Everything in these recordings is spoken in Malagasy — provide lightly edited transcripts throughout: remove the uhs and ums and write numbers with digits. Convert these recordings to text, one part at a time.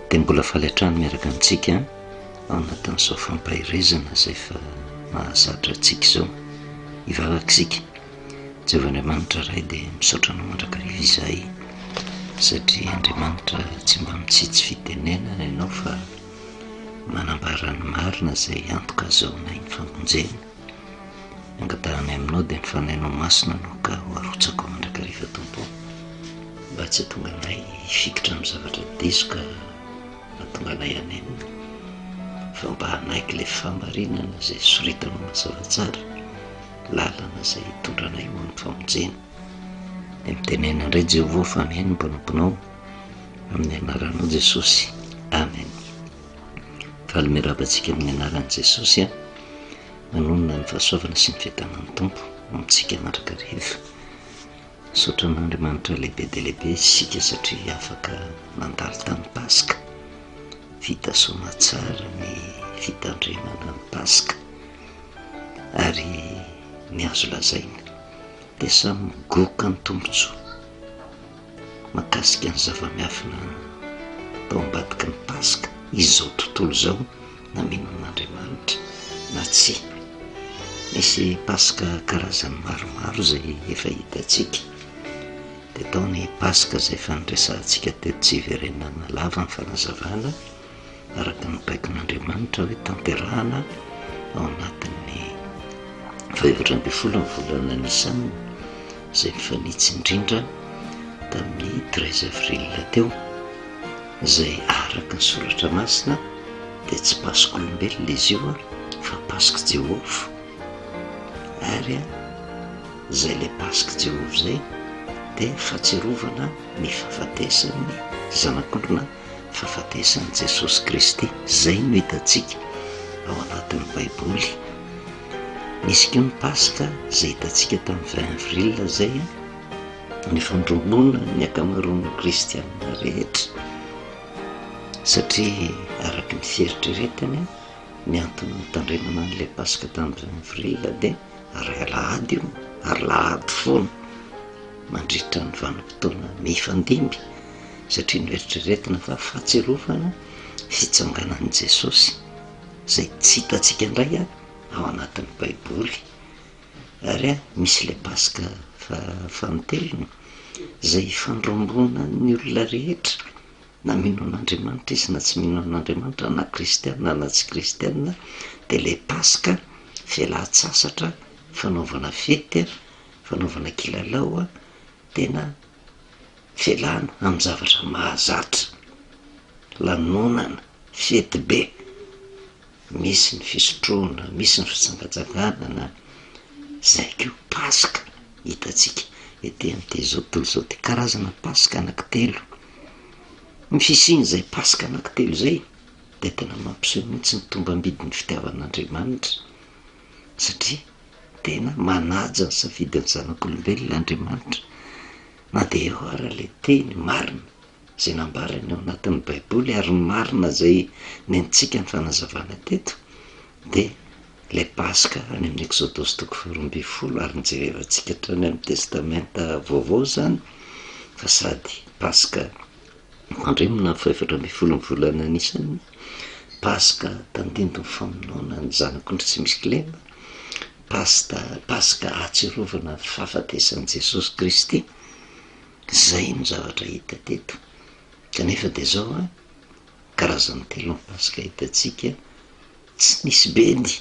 Dia mbola faly hatrany miaraka amintsika ao anatin'izao fampaherezana izay efa mahazatra antsika izao. Hivavaka isika. Jehovah Andriamanitra Ray dia misaotra Anao mandrakariva izahay satria Andriamanitra tsy mba mitsitsy fitenenana Ianao fa manambara ny marina izay antoka azahoanay ny famonjena. Angatahanay aminao dia ny Fanahinao Masina no ka ho arotsakao mandrakariva Tompo ô, mba tsy hahatonga anay hifikitra amin'ny zavatra diso ka hahatonga anay hanenina, fa mba hanaiky ilay fahamarinana izay soritanao mazava tsara, lalana izay hitondra anay ho amin'ny famonjena. Dia mitenena indray Jehovah fa mihaino ny mpanomponao, amin'ny anaranao Jesosy. Amen. Faly miarahaba antsika amin'ny anaran'i Jesosy aho. Manonona ny fahasoavana sy ny fiadanan'ny Tompo amintsika mandrakariva. Misaotra an'Andriamanitra lehibe dia lehibe isika satria afaka nandalo tamin'ny Paska. Vita soamatsara ny fitandremana ny Paska. Ary ny azo lazaina dia samy migoka ny tombontsoa mahakasika ny zava-miafina tao ambadiky ny Paska izao tontolo izao na mino an'Andriamanitra na tsia. Misy Paska karazany maromaro izay efa hitantsika. Dia tao ny Paska izay efa niresahantsika teto tsy hiverenana lava ny fanazavana araka ny baikon'Andriamanitra hoe tanterahana ao anatin'ny faha-14 ny volana Nisana izay mifanitsy indrindra tamin'ny treize avril teo. Izay araka ny Soratra Masina dia tsy Pask'olombelona izy io fa Pask'i Jehovah. Ary izay ilay Pask'i Jehovah izay dia fahatsiarovana ny fahafatesan'ny Zanak'ondry na fahafatesan'i Jesosy Kristy. Izay no hitantsika ao anatin'ny Baiboly. Nisy koa ny Paska izay hitantsika tamin'ny vingt avril izay. ny fandrombona ny ankamaroan'ny kristiana rehetra satria araka ny fieritreretany ny antony nitandremana an'ilay Paska tamin'ny avril dia ary alahady io ary lahady foana mandritra ny vanim-potoana mifandimby satria noeritreretina fa fahatsiarovana fitsanganan'i Jesosy izay tsy hitantsika indray ao anatin'ny Baiboly. Ary misy ilay Paska fanintelony izay ifandrombonan'ny olona rehetra, na mino an'Andriamanitra izy na tsy mino an'Andriamanitra, na kristiana na tsy kristiana, dia ilay Paska fialan-tsasatra, fanaovana fety, fanaovana kilalao, tena fialana amin'ny zavatra mahazatra, lanonana, fety be. Misy ny fisotroana, misy ny fitsangatsanganana, izay koa Paska hitantsika ety amin'ity izao tontolo izao ity, karazana Paska anankitelo. Ny fisian'izay Paska anankitelo izay dia tena mampiseho mihitsy ny tombambidin'ny fitiavan'Andriamanitra satria tena manaja ny safidin'ny zanak'olombelona Andriamanitra na dia eo ara ilay teny marina izay nambarany ao anatin'ny Baiboly ary ny marina izay nentintsika ny fanazavana teto dia ilay Paska any amin'ny Eksodosy toko faharoa ambin'ny folo ary nijerevantsika hatrany amin'ny Testamenta Vaovao izany fa sady Paska tandremona ny faha-14 ny volana Nisana, Paska tandindon'ny famonoana ny zanak'ondry tsy misy kilema, Pasta, Paska ahatsiarovana ny fahafatesan'i Jesosy Kristy. Izay no zavatra hita teto. Kanefa dia izao an, karazany telo ny Paska hitantsika, tsy nisy bedy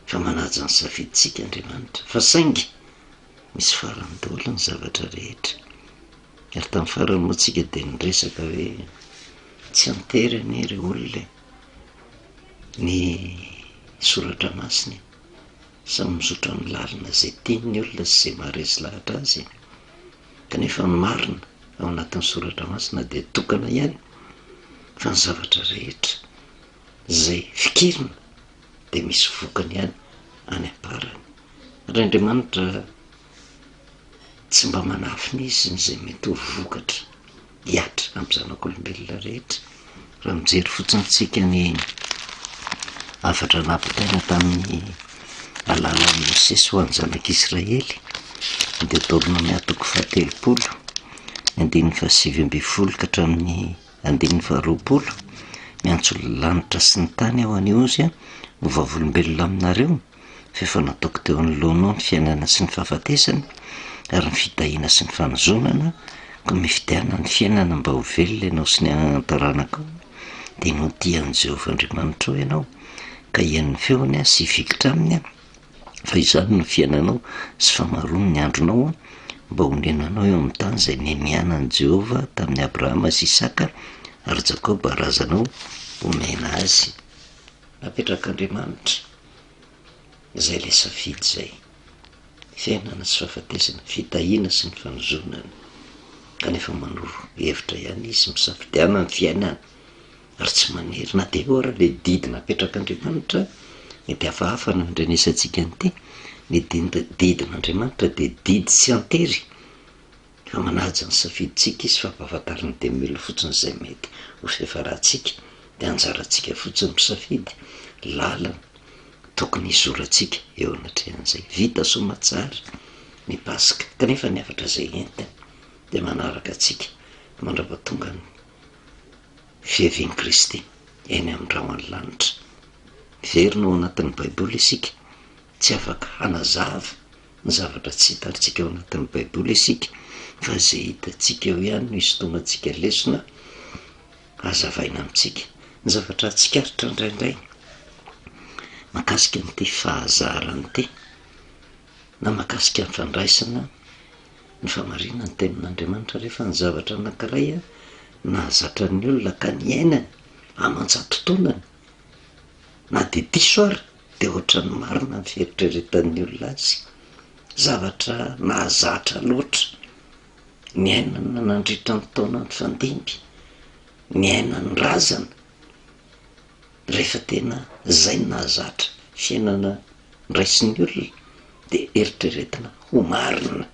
fa manaja ny safidintsika Andriamanitra, fa saingy misy farany daholo ny zavatra rehetra. Ary tamin'ny farany moa tsika dia niresaka hoe tsy an-tery anie ry olona e, ny soratra masina e. Samy mizotra amin'ny lalana izay tiany ny olona sy izay maharesy lahatra azy e. Kanefa ny marina ao anatin'ny soratra masina dia tokana ihany fa ny zavatra rehetra izay fikirina dia misy vokany ihany any am-parany. Ary Andriamanitra tsy mba manafina izy ny izay mety ho vokatra hihatra amin'ny zanak'olombelona rehetra. Raha mijery fotsiny tsika ny hafatra nampitaina tamin'ny alalan'i Mosesy ho an'ny zanak'Israely, ny Deoteronomia toko fahatelopolo, ny andininy fahasivy ambin'ny folo ka hatramin'ny. andininy faharoapolo, Miantso ny lanitra sy ny tany aho anio Ozy ho vavolombelona aminareo, fa efa nataoko teo anoloanao ny fiainana sy ny fahafatesana, ary ny fitahiana sy ny fanozonana, koa mifidiana ny fiainana mba ho velona ianao sy ny taranakao, dia ny ho tia an'i Jehovah Andriamanitrao ianao, ka hihaino ny feony sy hifikitra aminy, fa izany no fiainanao sy famaroany ny andronao, mba honenanao eo amin'ny tany izay nianianan'i Jehovah tamin'i Abrahama sy Isaka ary Jakoba razanao homena azy. Napetrak'Andriamanitra izay ilay safidy izay, fiainana sy fahafatesana, fitahiana sy ny fanozonana, kanefa manoro hevitra ihany izy, misafidiana ny fiainana. ary tsy manery na dia eo ara ilay didy napetrak'Andriamanitra, mety hafahafa ny andrenesantsika an'ity, ny didin'Andriamanitra dia didy tsy an-tery fa manaja ny safidintsika izy fa ampahafantariny demily fotsiny izay mety ho fiafarantsika, dia anjarantsika fotsiny misafidy lalana tokony hizorantsika eo anatrehan'izay. Vita soamatsara ny Paska kanefa ny hafatra izay entiny dia manaraka antsika mandra-pahatongan'ny Fiavian'i Kristy eny amin'ny rahon'ny lanitra. Miverina ao anatin'ny Baiboly isika, tsy afaka hanazava ny zavatra tsy hitantsika ao anatin'ny Baiboly isika, fa izay hitantsika eo ihany no hisintomantsika lesona hazavaina amintsika. Ny zavatra tsikaritra indraindray mahakasika an'ity fahazarana ity, na mahakasika ny fandraisana ny fahamarinan'ny tenin'Andriamanitra rehefa ny zavatra anankiray nahazatra ny olona ka niainany aman-jato taonany na dia diso ary dia ohatran'ny marina ny fieritreretan'ny olona azy. Zavatra nahazatra loatra niainana nandritra ny taona nifandimby, niainan'ny razana rehefa tena izay no nahazatra fiainana raisin'ny olona dia eritreretina ho marina.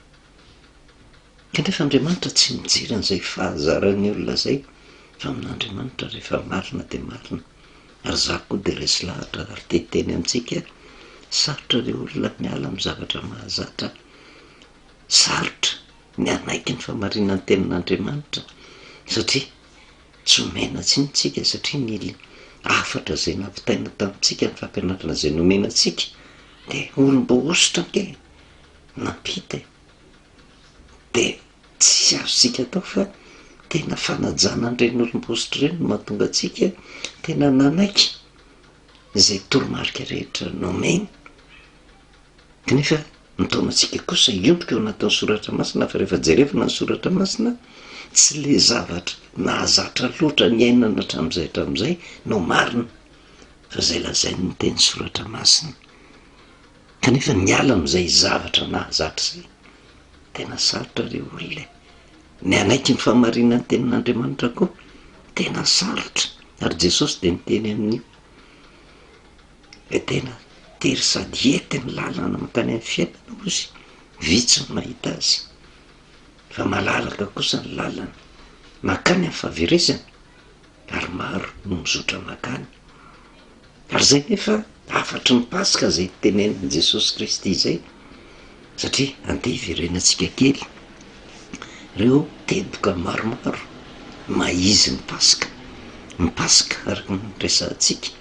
Kanefa Andriamanitra tsy mijery an'izay fahazaran'ny olona izay fa amin'Andriamanitra rehefa marina dia marina. Ary izaho koa dia resy lahatra ary te hiteny amintsika, sarotra ireo olona miala amin'ny zavatra mahazatra, sarotra ny hanaiky ny fahamarinan'ny tenin'Andriamanitra satria Tsy omena tsiny tsika satria ny hafatra izay nampitaina tamintsika, ny fampianarana izay nomena antsika dia olom-boahosotra ange nampita e! Dia tsy azontsika atao fa tena fanajana an'ireny olom-boahosotra ireny no mahatonga antsika tena nanaiky izay toromarika rehetra nomeny. Kanefa mitaona antsika kosa hiondrika ao anatin'ny soratra masina fa rehefa jerevina ny soratra masina, tsy le zavatra nahazatra loatra niainana hatramin'izay hatramin'izay no marina fa izay lazain'ny teny soratra masina. Kanefa miala amin'izay zavatra nahazatra izay, tena sarotra re olona e! Ny hanaiky ny fahamarinan'ny tenin'Andriamanitra koa tena sarotra, ary Jesosy dia niteny amin'io. Dia tena tery sady ety ny lalana mankany amin'ny fiainana hozy, vitsy ny mahita azy, fa malalaka kosa ny lalana mankany amin'ny fahaverezana ary maro no mizotra mankany. Ary izay nefa hafatry ny Paska izay tenenin'i Jesosy Kristy izay, satria andeha hiverenantsika kely ireo teboka maromaro maha izy ny Paska. Ny Paska araka ny resahantsika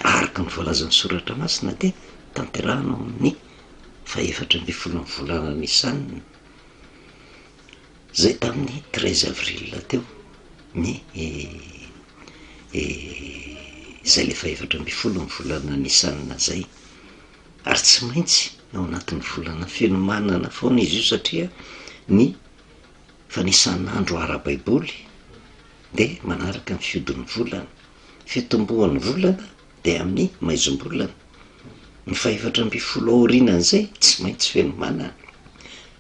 Araka ny voalazan'ny Soratra Masina dia tanterahina ao amin'ny fahefatra ambin'ny folon'ny volana Nisan, izay tamin'ny treize avril teo ny izay ilay fahefatra ambin'ny folon'ny volana Nisan izay. Ary tsy maintsy ao anatin'ny volana fenomanana foana izy io satria ny fanisan'andro ara-baiboly dia manaraka ny fihodin'ny volana. Fitomboan'ny volana dia amin'ny maizim-bolana. Ny fahefatra ambin'ny folo aorianan'izay tsy maintsy fenomanana.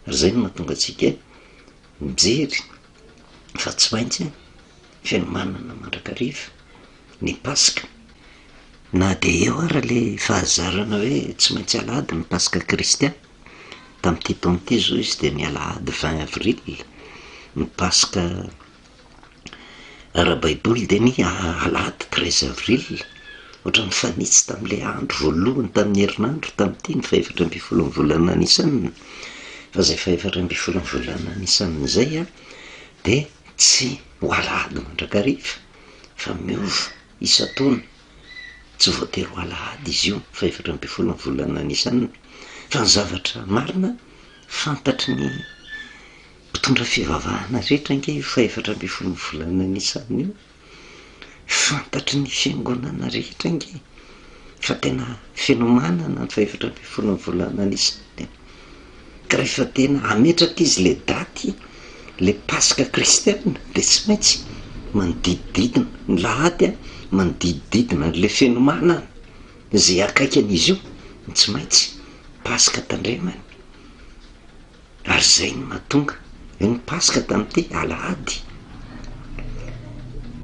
Ary izay no mahatonga antsika mijery fa tsy maintsy fenomanana mandrakariva ny Paska. Na dia eo ara ilay fahazarana hoe tsy maintsy alahady ny Paska kristiana, tamin'ity taona ity izao izy dia ny alahady vingt avril, ny Paska Ara-baiboly dia ny alahady treize avril, ohatran'ny mifanitsy tamin'ilay andro voalohany tamin'ny herinandro tamin'ity ny fahefatra ambin'ny folon'ny volana Nisan, fa izay fahefatra ambin'ny folon'ny volana Nisan izay dia tsy. ho alahady mandrakariva fa miova isan-taona, tsy voatery ho alahady izy io faha 14 ny volana Nisana, fa ny zavatra marina fantatry ny mpitondra fivavahana rehetra ange io faha 14 ny volana Nisana io. Fantatry ny fiangonana rehetra ange fa tena fenomanana ny fahefatra ambin'ny folon'ny volana Nisana e. Ka rehefa tena hametraka izy le daty, le Paska kristiana dia tsy maintsy manodidididina ny lahady a, manodidididina an'le fenomanana izay akaiky an'izy io no tsy maintsy Paska tandremany. Ary izay no nahatonga hoe ny Paska tamin'ity alahady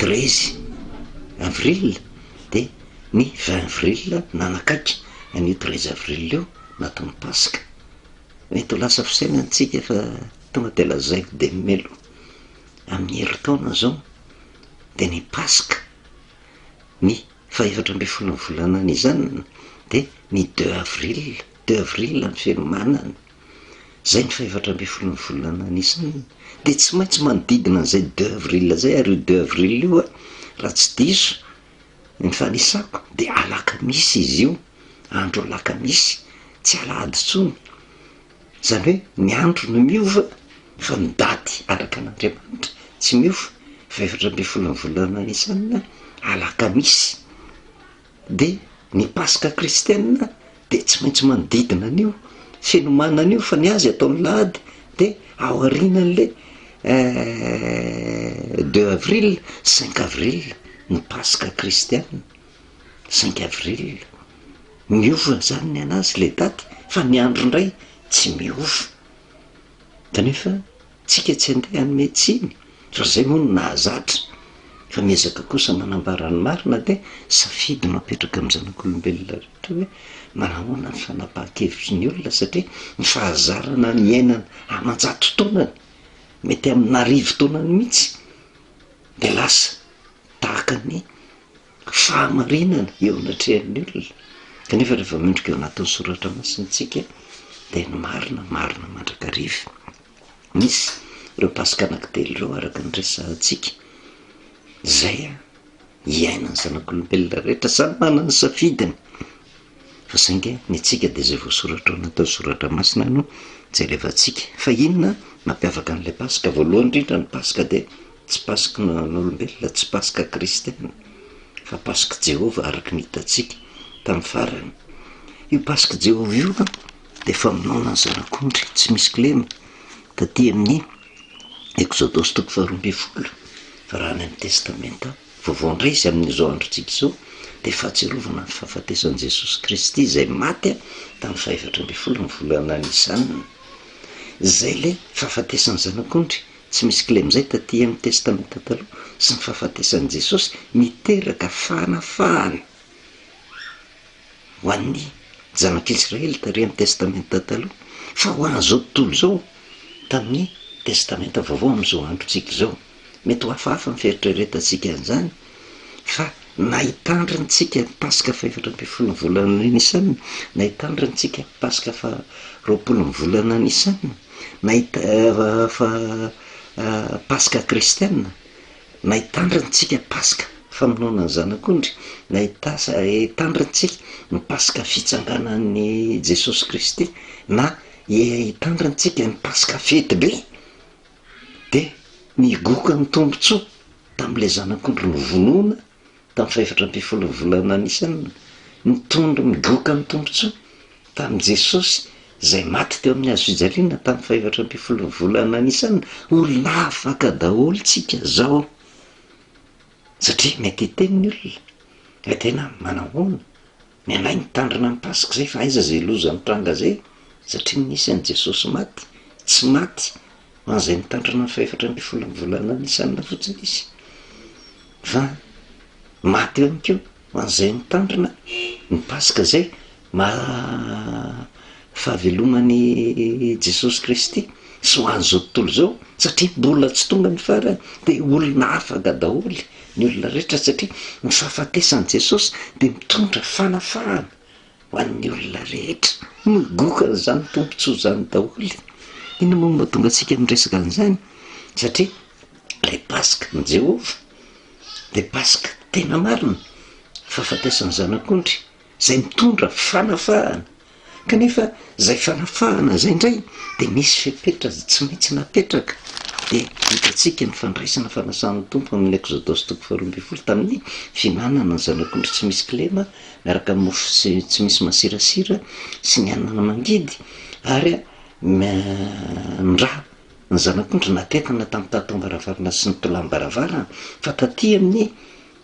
treize avril dia ny vingt avril nanakaiky an'io treize avril io natao ny Paska. Mety ho lasa fisainana tsika fa tonga dia lazaiko dia mialoha amin'ny herintaona izao dia ny Paska ny fahefatra ambin'ny folon'ny volana Nisan dia ny deux avril, deux avril ny fiomanana. Izay ny fahefatra ambin'ny folon'ny volana Nisan dia tsy maintsy manodidina an'izay deux avril izay ary io deux avril io an, raha tsy diso ny fanisako dia alakamisy izy io, andro alakamisy, tsy alahady intsony, izany hoe ny andro no miova fa ny daty araka an'Andriamanitra tsy miova, fahefatra ambin'ny folon'ny volana Nisan, alakamisy. Dia ny Paska kristiana dia tsy maintsy manodidina an'io fenomanana io fa ny azy ataony lahady dia aorianan'le deux avril, cinq avril ny Paska kristiana, cinq avril. Miova zany ny anazy le daty fa ny andro indray tsy miova. Kanefa Tsika tsy andeha hanome tsiny fa zay moa no nahazatra fa miezaka kosa manambara ny marina dia safidy no apetraka amin'ny zanak'olombelona rehetra hoe manahoana ny fanapahan-kevitry ny olona satria ny fahazarana niainana aman-jato taonany mety amin'arivo taonany mihitsy dia lasa tahaka ny fahamarinana eo anatrehan'ny olona kanefa rehefa miondrika eo anatin'ny soratra masina isika dia ny marina marina mandrakariva. Misy ireo Paska anankitelo ireo araka ny resahantsika, izay iainan'ny zanak'olombelona rehetra, samy manana ny safidiny, fa saingy ny antsika dia izay voasoratra ao anatin'ny soratra masina no jerevantsika. Fa inona mampiavaka an'ilay Paska? Voalohany indrindra ny Paska dia tsy Paskan'olombelona, tsy Paska kristiana, fa Pask'i Jehovah araka ny hitantsika tamin'ny farany. Io Pask'i Jehovah io dia famonoana ny zanak'ondry tsy misy kilema taty amin'ny Eksodosy toko faharoa ambin'ny folo, fa raha any amin'ny Testamenta Vaovao indray izy amin'izao androntsika izao dia fahatsiarovana ny fahafatesan'i Jesosy Kristy izay maty tamin'ny fahefatra ambin'ny folo ny volana Nisana. Izay ilay fahafatesan'ny zanak'ondry tsy misy kilema izay taty amin'ny Testamenta Taloha sy ny fahafatesan'i Jesosy niteraka fanafahana. ho an'ny zanak'Israely tary amin'ny Testamenta Taloha, fa ho an'izao tontolo izao tamin'ny Testamenta Vaovao amin'izao androntsika izao. Mety ho hafahafa ny fieritreretantsika an'izany, fa na hitandrintsika ny Paska fahefatra ambin'ny folo ny volana Nisana, na hitandrintsika ny Paska faharoapolo ny volana Nisana, na hita- fa Paska kristiana, Na hitandrintsika Paska famonoana ny Zanak'ondry, na hitandrintsika ny Paska fitsanganan'i Jesosy Kristy, na hitandrintsika ny Paska fety be, dia nigoka ny tombontsoa tamin'ilay Zanak'ondry novonoina tamin'ny fahefatra ambin'ny folon'ny volana Nisana, nitondra nigoka ny tombontsoa tamin'i Jesosy izay maty teo amin'ny hazo fijaliana tamin'ny fahefatra ambin'ny folon'ny volana Nisana, olona afaka daholo tsika zao, satria mety hiteny ny olona hoe tena manahoana, ny anay mitandrina ny Paska zay fa aiza zay loza mitranga zay, satria nisy an'i Jesosy maty, tsy maty ho an'izay mitandrina ny fahefatra ambin'ny folon'ny volana Nisana fotsiny izy, fa maty ihany koa ho an'izay mitandrina ny Paska zay maha fahaveloman'i Jesosy Kristy sy ho an'izao tontolo izao satria mbola tsy tonga ny farany dia olona afaka daholo ny olona rehetra satria ny fahafatesan'i Jesosy dia mitondra fanafahana ho an'ny olona rehetra. Migoka an'izany tombontsoa izany daholo. Inona moa no mahatonga antsika miresaka an'izany? Satria. Ilay Paska an'i Jehovah dia Paska tena marina, fahafatesan'ny Zanak'ondry izay mitondra fanafahana. Kanefa izay fanafahana izay indray dia misy fepetra tsy maintsy napetraka, dia hitantsika ny fandraisana fanasan'ny Tompo amin'ny Eksodosy toko faharoa ambin'ny folo tamin'ny fihinanana ny zanak'ondry tsy misy kilema miaraka amin'ny mofo tsy misy masirasira sy ny anana mangidy ary ny rà ny zanak'ondry natetana tamin'ny tataom-baravarana sy ny tolam-baravarana fa taty amin'ny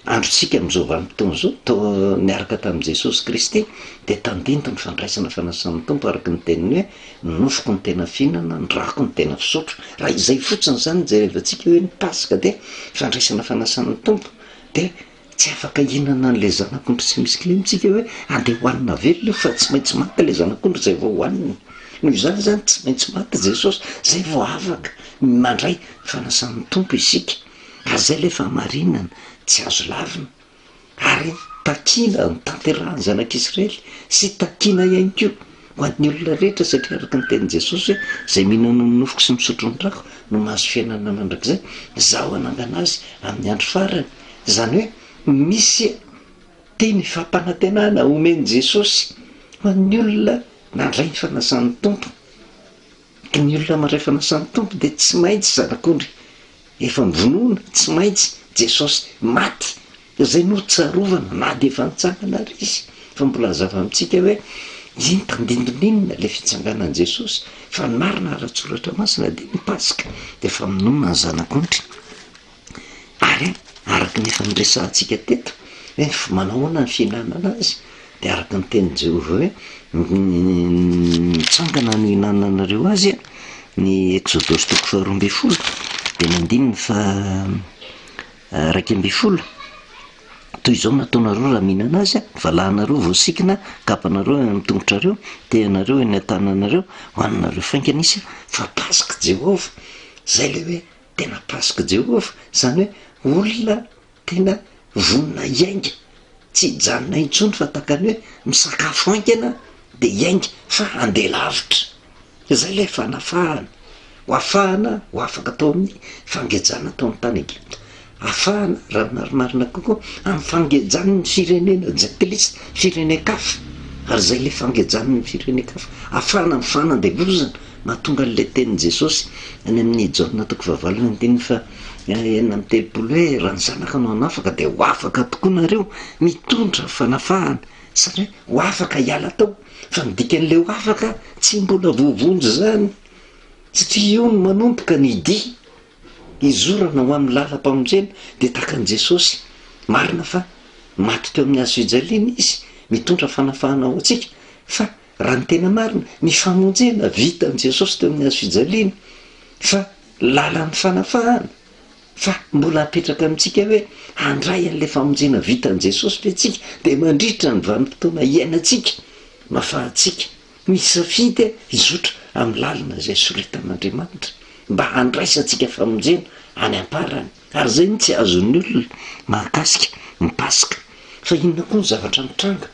Androntsika amin'izao vanim-potoana izao, toa niaraka tamin'i Jesosy Kristy, dia tandindon'ny fandraisana fanasan'ny Tompo araka ny teniny hoe, Ny nofoko no tena fihinana, ny rako no tena fisotro. Raha izay fotsiny izany no jerevantsika hoe ny Paska dia fandraisana fanasan'ny Tompo, dia tsy afaka hihinana an'ilay zanak'ondry tsy misy kilema isika hoe andeha hohanina velona io fa tsy maintsy maty ilay zanak'ondry izay vao hohanina. Noho izany izany tsy maintsy maty Jesosy izay vao afaka mandray fanasan'ny Tompo isika. Ary izay ilay fahamarinana tsy azo lavina, ary takiana ny tanterahan'ny zanak'Israely sy takiana ihany koa ho an'ny olona rehetra satria araka ny tenin'i Jesosy hoe izay mihinana ny nofoko sy misotro ny rako no mahazo fiainana mandrakizay, izaho hanangana azy amin'ny andro farany. Izany hoe misy teny fampanantenana omen'i Jesosy ho an'ny olona nandray ny fanasan'ny Tompo. Ny olona mandray fanasan'ny Tompo dia tsy maintsy zanak'ondry efa novonoina, tsy maintsy Jesosy maty, izay no tsarovana na dia efa nitsangana ary Izy, fa mbola hazava amintsika hoe iny tandindon'inona ilay fitsanganan'i Jesosy, fa ny marina ara-tsoratra masina dia ny Paska dia famonoana ny zanak'ondry. Ary araka ny efa niresahantsika teto hoe manao ahoana ny fihinanana azy, dia araka ny tenin'i Jehovah hoe mitsangana no ihinananareo azy, ny Eksodosy toko faharoa ambin'ny folo dia ny andininy faha 11, toy izao no ataonareo raha mihinana azy, valahanareo voasikina, kapanareo eny amin'ny tongotrareo, tehinareo eny an-tananareo, hohaninareo faingana izy, fa Paska Jehovah, izay ilay hoe Tena Paska Jehovah, izany hoe olona tena vonona hiainga, tsy hijanona intsony fa tahaka ny hoe misakafo haingana dia hiainga fa handeha lavitra. Izay ilay fanafahana, ho afahana ho afaka tao amin'ny fangejana tao amin'ny tany Egypta, afahana raha ny marimarina kokoa amin'ny fangejan'ny firenena jentilisa, firenen-kafa, ary izay ilay fangejan'ny firenen-kafa, afahana amin'ny fanandevozana. Mahatonga an'ilay tenin'i Jesosy any amin'ny Jaona toko fahavalo andininy faha 36 hoe raha ny Zanaka no hanafaka dia ho afaka tokoa nareo, mitondra fanafahana, izany hoe ho afaka hiala tao, fa ny dikan'ilay ho afaka tsy mbola voavonjy izany satria io no manomboka ny dia hizorana ho amin'ny lalam-pamonjena dia tahaka an'i Jesosy, marina fa maty teo amin'ny hazo fijaliana Izy, mitondra fanafahana ho antsika fa Raha ny tena marina, ny famonjena vitan'i Jesosy teo amin'ny hazo fijaliana, fa lalan'ny fanafahana, fa mbola apetraka amintsika hoe handray an'ilay famonjena vitan'i Jesosy ve tsika, dia mandritra ny vanim-potoana iainantsika no afahantsika misafidy hizotra amin'ny lalana izay soritan'Andriamanitra mba handraisantsika famonjena any am-parany. Ary izay no tsy azon'ny olona mahakasika ny Paska. Fa inona koa ny zavatra mitranga?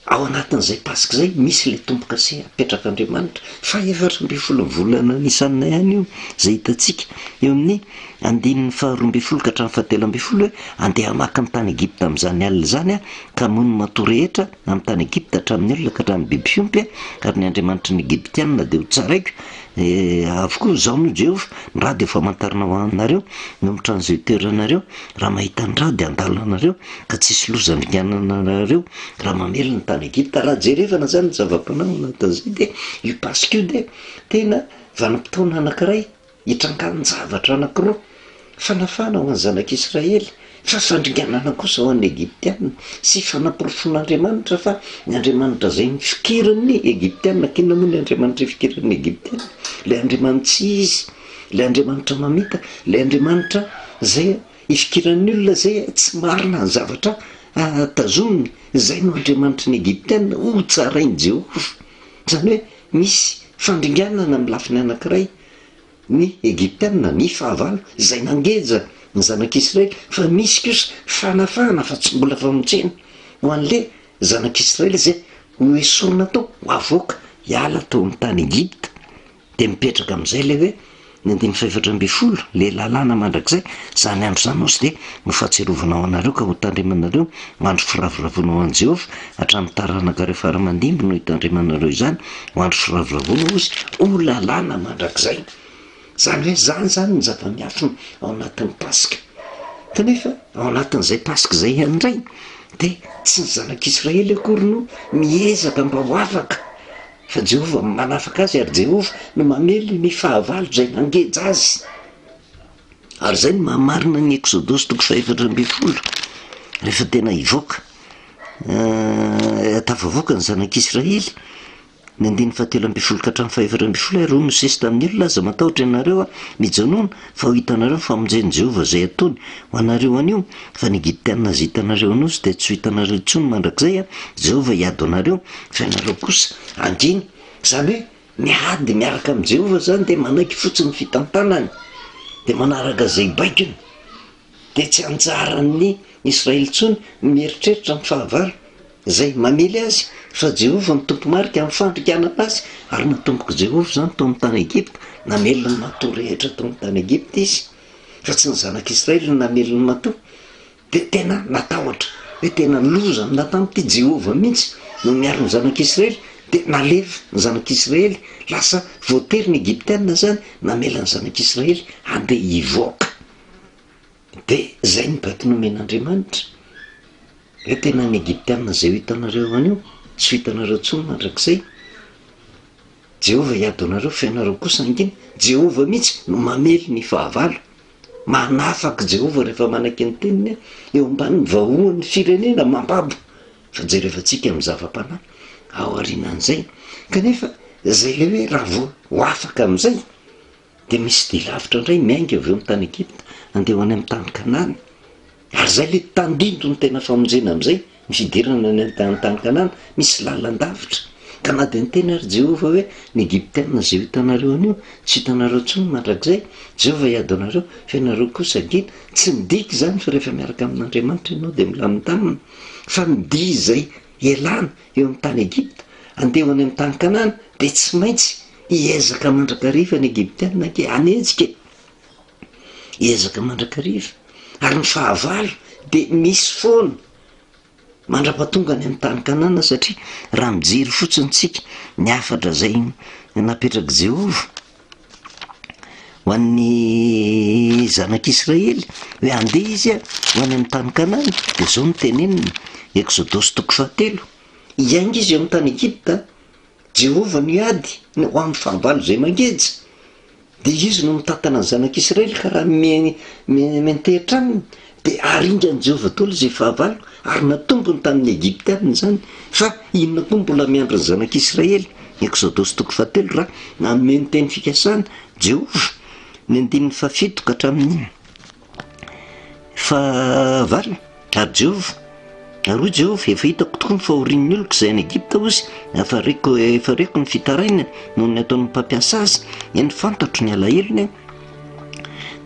Ao anatin'izay Paska izay, misy ilay tombo-kase apetrak'Andriamanitra, faha-14 ny volana Nisana ihany io, izay hitantsika eo amin'ny andininy faharoa ambin'ny folo ka hatramin'ny fahatelo ambin'ny folo hoe, Andeha hamaky ny tany Egypta amin'izany alina izany aho, ka hamono ny matoa rehetra amin'ny tany Egypta, hatramin'ny olona ka hatramin'ny biby fiompy, ary ny andriamanitry ny Egyptiana dia hotsaraiko avokoa. Izaho no Jehovah, ny ra dia ho famantarana ho anareo, ny ao amin'ny trano izay itoeranareo, raha mahita ny ra dia handalo anareo, ka tsy hisy loza handringanana anareo raha mamely ny tany Egypta. Raha jerevana izany ny zava-panao ao anatin'izay dia io Paska io dia tena vanim-potoana anankiray hitrangan-javatra anankiroa, fanafahana ho an'ny zanak'Israely, fa fandringanana kosa ho an'ny Egyptiana, sy fanaporofoan'Andriamanitra fa ny Andriamanitra izay nifikiran'ny Egyptiana, k'inona moa ny Andriamanitra ifikiran'ny Egyptiana? Ilay Andriamani-tsy izy, ilay Andriamanitra mamita, ilay Andriamanitra izay Ifikiran'ny olona izay tsy marina ny zavatra tazominy, izay no andriamanitry ny Egyptiana, hotsarain'i Jehovah. Izany hoe misy fandringanana amin'ny lafiny anankiray ny Egyptiana, ny fahavalo izay nangeja ny zanak'Israely, fa misy kosa fanafahana fa tsy mbola famonjena ho an'ilay zanak'Israely izay hoesorina tao, ho avoaka hiala tao amin'ny tany Egypta. Dia mipetraka amin'izay ilay hoe. Ny andininy fahefatra ambin'ny folo, Le lalàna mandrakizay, izany andro izany hozy dia ho fahatsiarovana ho anareo ka hotandremanareo ho andro firavoravoana ho an'i Jehovah, hatramin'ny taranakareo fara aman-dimby no hitandremanareo izany ho andro firavoravoana hozy, ho lalàna mandrakizay. Izany hoe izany izany ny zava-miafina ao anatin'ny Paska. Kanefa ao anatin'izay Paska izay ihany indray dia tsy ny zanak'Israely akory no miezaka mba ho afaka Fa Jehovah no manafaka azy, ary Jehovah no mamely ny fahavalo izay nangeja azy. Ary izay no mahamarina ny Eksodosy toko fahefatra ambin'ny folo, rehefa tena hivoaka, tafavoaka ny zanak'Israely, ny andininy fahatelo ambin'ny folo ka hatramin'ny fahefatra ambin'ny folo, ary hoy Mosesy tamin'ny olona, Aza matahotra ianareo, mijanòna, fa ho hitanareo ny famonjen'i Jehovah izay ataony ho anareo anio, fa ny Egyptiana izay hitanareo anio dia tsy ho hitanareo intsony mandrakizay, Jehovah hiady ho anareo, Fa ianareo kosa hangina. Izany hoe miady miaraka amin'i Jehovah izany dia manaiky fotsiny ny fitantanany, dia manaraka izay baikony. Dia tsy anjaran'ny Israely intsony ny mieritreritra ny fahavalo izay mamely azy, fa Jehovah no tompo-marika amin'ny fandringanana azy. Ary natombok'i Jehovah izany tao amin'ny tany Egypta, namely ny matoa rehetra tao amin'ny tany Egypta izy, fa tsy ny zanak'Israely no namely ny matoa. Dia tena natahotra hoe tena loza aminà tamiko ity, Jehovah mihitsy no miaro ny zanak'Israely, dia nalefa ny zanak'Israely, lasa voatery ny Egyptiana izany namela ny zanak'Israely handeha hivoaka. Dia izay ny baiko nomen'Andriamanitra, hoe tena ny Egyptiana izay ho hitanareo anio, tsy ho hitanareo intsony mandrakizay. Jehovah hiady ho anareo, fa ianareo kosa hangina. Jehovah mihitsy no mamely ny fahavalo. Manafaka Jehovah rehefa manaiky ny teniny eo ambanin'ny vahoan'ny firenena mambabo. Fa jerevantsika amin'ny zava-panahy ao aorianan'izay. Kanefa izay ilay hoe raha vao ho afaka amin'izay dia misy dia lavitra indray miainga avy eo amin'ny tany Egypta handeha ho any amin'ny tany Kanana. Ary izay ilay tandindon'ny tena famonjena amin'izay, ny fidirana any amin'ny tany Kanana, misy lalan-davitra. Ka na dia niteny ary Jehovah hoe, Ny Egyptiana izay ho hitanareo anio, tsy hitanareo intsony mandrakizay, Jehovah hiady ho anareo, fa ianareo kosa hangina. Tsy midika izany fa rehefa miaraka amin'Andriamanitra ianao dia milamindamina, fa ny dia izay hialana eo amin'ny tany Egypta, handeha ho any amin'ny tany Kanana, dia tsy maintsy hiezaka mandrakariva ny Egyptiana ange, hanenjika e! Ezaka mandrakariva, ary ny fahavalo dia misy foana mandra-pahatonga any amin'ny tany Kanana, satria raha mijery fotsiny tsika ny hafatra izay napetrak'i Jehovah ho an'ny zanak'Israely hoe handeha izy ho any amin'ny tany Kanana, dia izao no teneniny, Eksodosy toko fahatelo, hiainga izy eo amin'ny tany Egypta, Jehovah no hiady ho amin'ny fahavalo izay mangeja. Dia Izy no mitantana ny zanak'Israely, ka raha miantehitra aminy, dia haringan'i Jehovah daholo izay fahavalo, ary natombony tamin'ny Egyptiana izany. Fa inona koa no mbola miandry ny zanak'Israely? Eksodosy toko fahatelo, raha nanome ny teny fikasana Jehovah, ny andininy fahafito ka hatramin'ny Fahavalo, ary Jehovah, ary hoy Jehovah, Efa hitako tokoa ny fahorian'ny oloko izay any Egypta, hoy Izy, efa reko, efa reko ny fitarainany noho ny ataon'ny mpampiasa azy, eny, fantatro ny alahelony,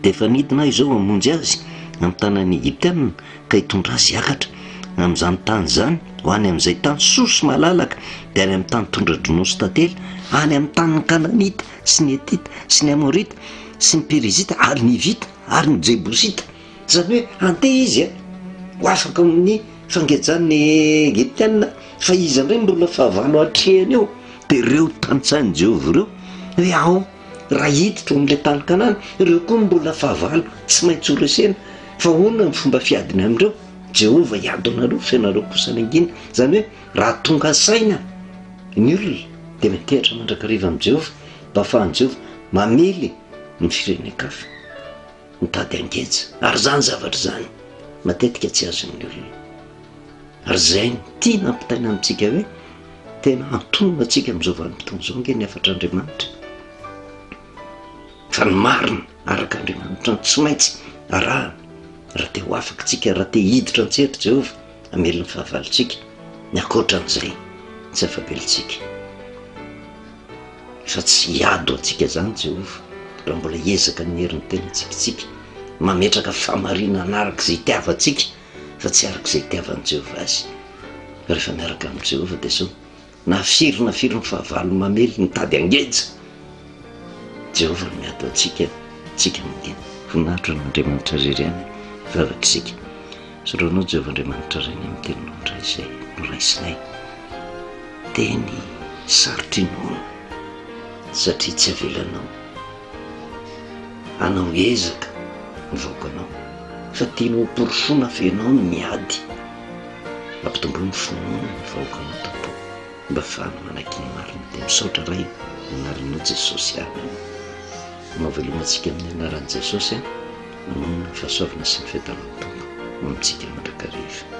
dia efa nidina Aho izao hamonjy azy amin'ny tanan'ny Egyptiana, ka hitondra azy hiakatra amin'izany tany izany, ho any amin'izay tany soa sy malalaka, dia any amin'ny tany tondra-dronono sy tantely, any amin'ny tanin'ny Kananita sy ny Hetita sy ny Amorita sy ny Perizita ary ny Hivita. Ary ny Jebosita, izany hoe handeha izy ho afaka amin'ny fangejan'ny Egyptiana, fa iza indray no mbola fahavalo atrehany eo? Dia ireo tantsahin'i Jehovah ireo, hoe ao, raha hiditra ao amin'ilay tany Kanana, ireo koa no mbola fahavalo tsy maintsy horesena. Fa ahoana ny fomba fiadiny amin'ireo? Jehovah hiady ho anareo, fa ianareo kosa hangina. Izany hoe raha tonga saina ny olona, dia miantehitra mandrakariva amin'i Jehovah, mba hahafahan'i Jehovah mamely ny firenen-kafa mitady hangeja, ary izany zavatra izany matetika tsy azon'ny olona. Ary izay no tiana ampitaina amintsika hoe tena antonona antsika amin'izao vanim-potoana izao ange ny hafatr'Andriamanitra. Fa ny marina araka Andriamanitra no tsy maintsy arahana raha te ho afaka isika, raha te hiditra an-tsehatra Jehovah hamely ny fahavalontsika. Ny ankoatran'izay tsy afa-belontsika. Fa tsy hiady ho antsika izany Jehovah, raha mbola hiezaka ny herin'ny tenantsika isika, mametraka fahamarinana araka izay itiavantsika, fa tsy araka izay itiavan'i Jehovah azy. Fa rehefa miaraka amin'i Jehovah dia izao, na firy na firy ny fahavalo mamely, mitady hangeja. Jehovah no miady ho antsika, tsika mangina. Voninahitra ho an'Andriamanitra irery ihany, vavaka isika. Soloanao Jehovah Andriamanitra Rainay amin'ny teninao indray izay noraisinay. Teny sarotra inoana satria tsy avelanao hanao ezaka ny vahoakanao fa tianao hoporofoina fa ianao no miady. Ampitomboy ny finoana ny vahoakanao Tompo mba hahafahany manaiky ny marina. Dia misaotra Ray amin'ny anaranao Jesosy. Amen. Manao veloma antsika amin'ny anaran'i Jesosy. Manonona ny fahasoavana sy ny fiadanan'ny Tompo ho amintsika mandrakariva.